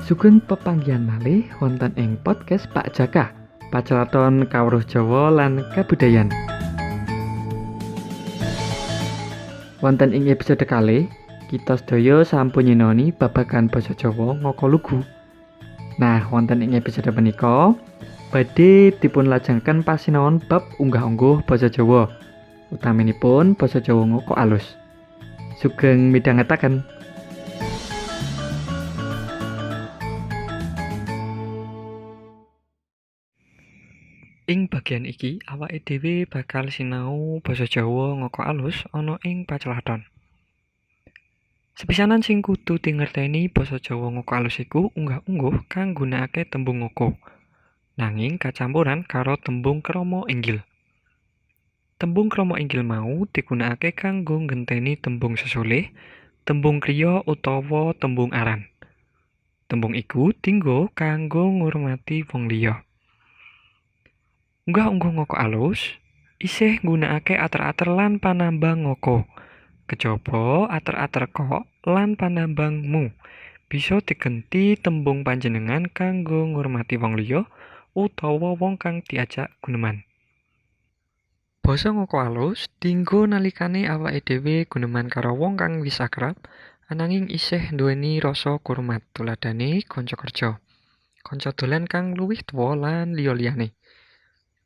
Sugeng pepanggihan malih wonten ing podcast Pak Jaka, pacelaton kawruh Jawa lan kabudayan. Wonten ing episode kalih, kita sedaya sampun nyinaoni babagan basa Jawa ngoko lugu. Nah, wonten ing episode punika badhe dipun lajengaken pasinaon bab unggah-ungguh basa Jawa, utaminipun basa Jawa ngoko alus. Sugeng midhangetaken. Ing bagian iki awake dhewe bakal sinau basa Jawa ngoko alus ana ing pacelaton. Sepisanan sing kudu dingerteni basa Jawa ngoko alus iku unggah-ungguh kang nggunakake tembung ngoko, nanging kacampuran karo tembung krama inggil. Tembung krama inggil mau digunakake kanggo nggenteni tembung sesulih, tembung kriya utawa tembung aran. Tembung iku dinggo kanggo ngurmati wong liya. Unggah-ungguh ngoko alus isih nggunakake ater-ater lan panambang ngoko. Kejaba ater-ater kok lan panambang mu bisa digenti tembung panjenengan kanggo ngurmati wong liya utawa wong kang diajak guneman. Basa ngoko alus dinggo nalikane awake dhewe guneman karo wong kang wis akrab ananging isih nduweni rasa kurmat, tuladhane kanca kerja, kanca dolan kang luwih tuwa lan liya-liyane.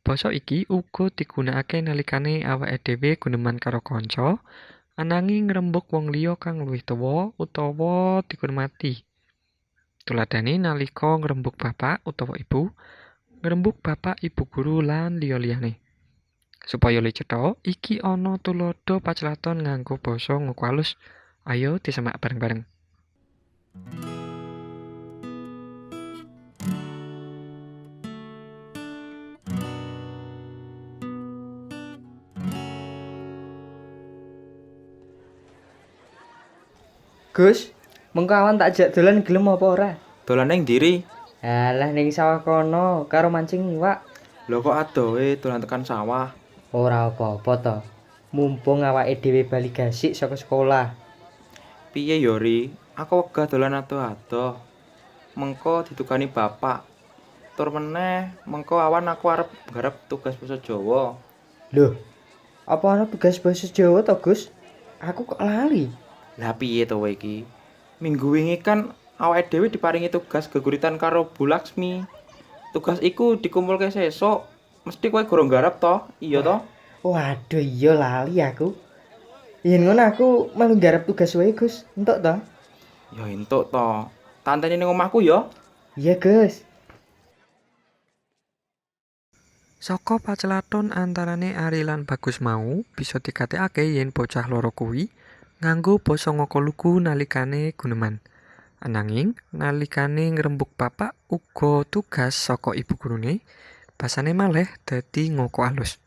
Basa iki uga digunakake nalikane awake dhewe guneman karo kanca ananging ngrembug wong liya kang luwih tuwa utawa dikurmati. Tuladhane nalika ngrembug bapak utawa ibu, ngrembug bapak ibu guru lan liya-liyane. Supaya luwih cetha, iki ana tuladha pacelaton nganggo basa ngoko alus. Ayo disemak bareng-bareng. Gus, mengko awan tak jak dolan gelem apa ora? Dolan ning ndi, Ri? Alah ning sawah kono karo mancing iwak. Lho kok adohe dolan tekan sawah? Ora apa-apa to. Mumpung awake dhewe bali gasik saka sekolah. Piye yo, Ri? Aku wegah dolan adoh-adoh. Mengko didukani bapak. Tur meneh, mengko awan aku arep nggarap tugas basa Jawa. Lho, apa ana tugas basa Jawa to, Gus? Aku kok lali. Lah piye to kowe iki? Minggu wingi kan awake dhewe diparingi tugas geguritan karo Bu Laksmi. Tugas iku dikumpulke sesuk. Mesti kowe gorong garap to? Iya to? Waduh, iya lali aku. Yen ngono aku melu nggarap tugas wae, Gus. Entuk to? Ya entuk to. Tanteni ning omahku ya. Iya, Gus. Saka pacelaton antarane Ari lan Bagus mau bisa digatekake yen bocah loro kuwi nganggo basa ngoko lugu nalikane guneman. Ananging nalikane ngrembug bapak uga tugas saka ibu gurune, basane malih dadi ngoko alus.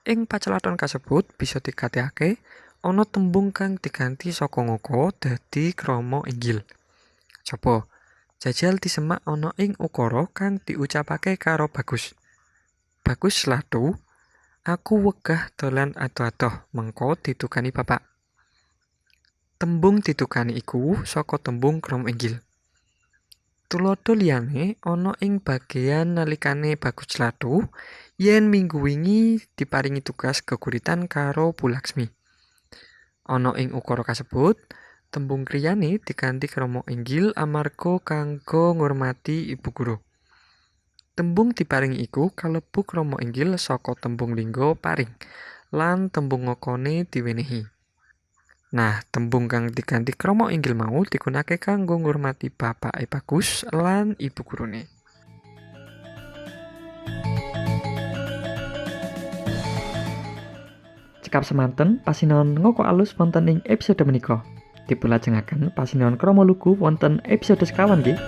Ing pacelaton kasebut bisa digatekake ana tembung kang diganti saka ngoko dadi krama inggil. Coba jajal disemak ana ing ukara kang diucapake karo Bagus. Bagus lathu, aku wegah dolan adoh-adoh mengko didukani bapak. Tembung didukani iku saka tembung krama inggil. Tuladha liyane ana ing bagean nalikane Bagus lathu yen minggu wingi diparingi tugas geguritan karo Bu Laksmi. Ana ing ukara kasebut, tembung kriyane diganti krama inggil amarga kanggo ngurmati ibu guru. Tembung diparingi iku kalebu krama inggil saka tembung lingga paring lan tembung ngokone diwenehi. Nah, tembung kang diganti krama inggil mau digunakake kanggo ngurmati bapake Bagus lan ibu gurune. Cekap semanten pasinaon ngoko alus wonten ing episode menika. Dipun lajengaken pasinaon krama lugu wonten episode sekawan nggih.